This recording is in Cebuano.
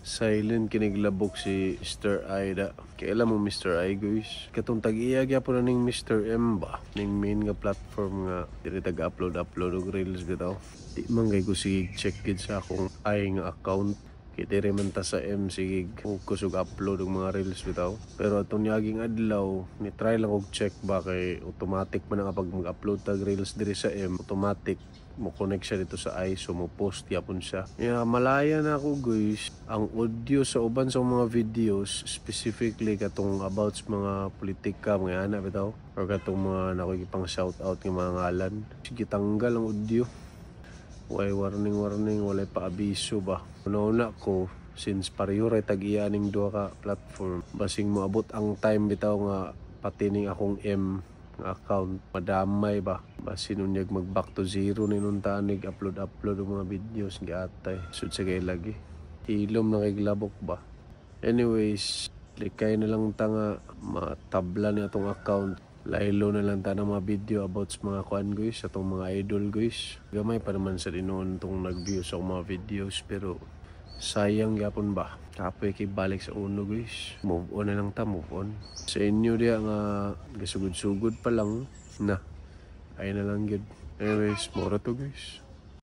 Silent kiniglabok si Mr. I da. Kaya mo Mr. I, guys. Katong tag-iya gyapon na ning Mr. M ba. Ning main nga platform nga diri tag-upload upload og reels bitaw. Di man kay ko sige check gid sa akong I nga account. Kay diri man ta sa M sige focus og upload og mga reels bitaw. Pero atong niaging adlaw, ni try lang og check ba kay automatic man ang kapag mag-upload tag reels diri sa M, automatic mo connect siya dito sa I, so mo post yapon siya. Yeah, malaya na ako, guys. Ang audio sa uban sa mga videos, specifically katong about sa mga politika, mga ana bitaw, or katong mga nakoy pang shout out ng mga ngalan. Sige, tanggal ang audio. Way warning warning, walay paabiso ba. Una-una ko, since pareho ray tag-iya ning duha ka platform, basing moabot ang time bitaw nga pati ning akong M nga account madamay ba, basin unyag mag back to zero ni nun tanig upload upload og mga videos. Giatay sud sa kay lagi hilom na kay glabok ba. Anyways, likay na lang ta nga matabla ni atong account. Laylo na lang ta ng mga video about sa mga kuan, guys, atong mga idol, guys. Gamay pa naman sa dinuon tong nag-view sa akong mga videos, pero sayang gyapon ba. Kapoy kay balik sa uno, guys. Move on na lang ta, move on. Sa inyo diya nga gasugod-sugod pa lang na ay na lang gyud. Anyways, mora to, guys.